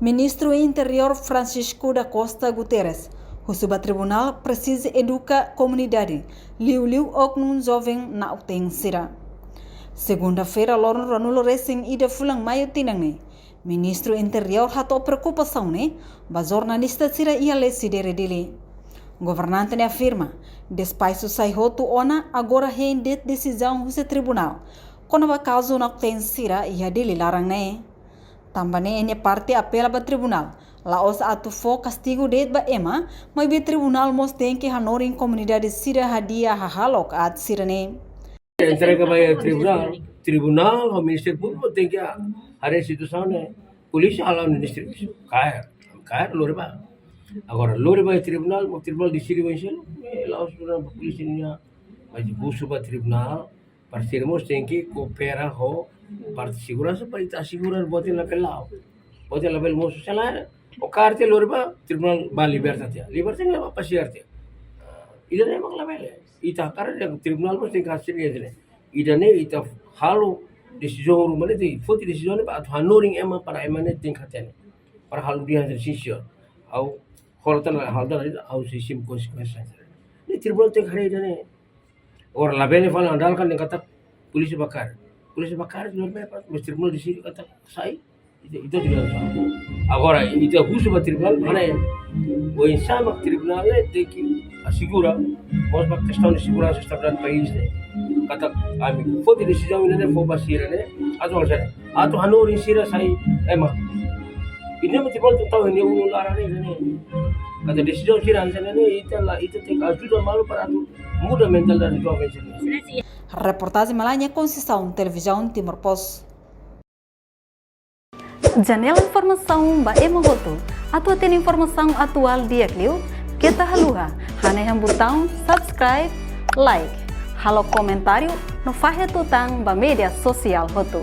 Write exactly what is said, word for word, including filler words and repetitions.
Ministru Interiór Francisco da Costa Guterres husu ba tribunál presiza eduka komunidade, liuliu oknum joven na'ok-teen sira. Segunda-feira, loron ruanulu resin ida fulan Maiu tinan ne'e, Ministru Interiór hato'o preokupasaun ne'e ba jornalista sira iha Lecidere, Dili. Governante ne'e afirma, despaxu sai hotu ona, agora hein de'it desizaun husi tribunál kona-ba kazu na'ok-teen sira iha Dili laran ne'e. Tanba ne'e nia parte apela ba tribunál, la'ós atu fó kastigu de'it ba ema, maibé tribunál mós tenke hanorin komunidade sira hadi'a hahalok aat sira-ne'e. Entrega ba tribunál, tribunál ho Ministériu Públiku tenke haree situasaun ne'e. Polísia hala'o nia servisu, kaer, kaer lori ba. Agora lori ba tribunál, tribunál deside ba inselu, eh, la'ós ba polísia nian, mas husu ba tribunál, parseria mós tenke koopera ho parte seguransa para ita asegura boot iha labele la'o. Boot iha labele mosu, selae o kaer tiha lori ba, tribunál ba liberta tiha. Liberta tiha ba pasiar tiha. Ida-ne'e mak labele. Ita hakarak dehan tribunál mós tenke hasil ida-ne'e. Ida-ne'e ita halo desizaun ruma ne'e, foti desizaun ne'e ba atu hanorin ema para ema ne'e tenke hatene. Para halo dehan sin señór. Ha'u hola tan, halo tan, ha'u sei simu konsekuénsia. Ne'e tribunál tenke haree ida-ne'e. Agora labele fala andalkan dehan katak polísia ba kaer. Polísia ba kaer, no me pa, mas tribunál deside katak sai. Ita, ita tidak usah. Agora ita husu ba tribunál, mana ya? Oinsá mak tribunál ne'e tenke asegura, mós ba kestaun de seguransa, estabilidade país ne'e. Katak ami foti desizaun ne'e, fó ba sira ne'e, atu halo sira, atu hanorin sira sai ema. Ida-ne'e mak tribunál tenke tau iha nia ulun laran ne'e, ne'e. Katak desizaun sira hanesan ne'e, ita la, ita tenke ajuda malu para atu muda mentalidade joven sira. Reportajen Melania Conceição, Televizaun Timor Post. Janela informasaun ba ema hotu. Atu hatene informasaun atuál di'ak liu, keta haluha hanehan butaun subscribe, like, halo komentáriu no fahe tutan ba média sosiál hotu.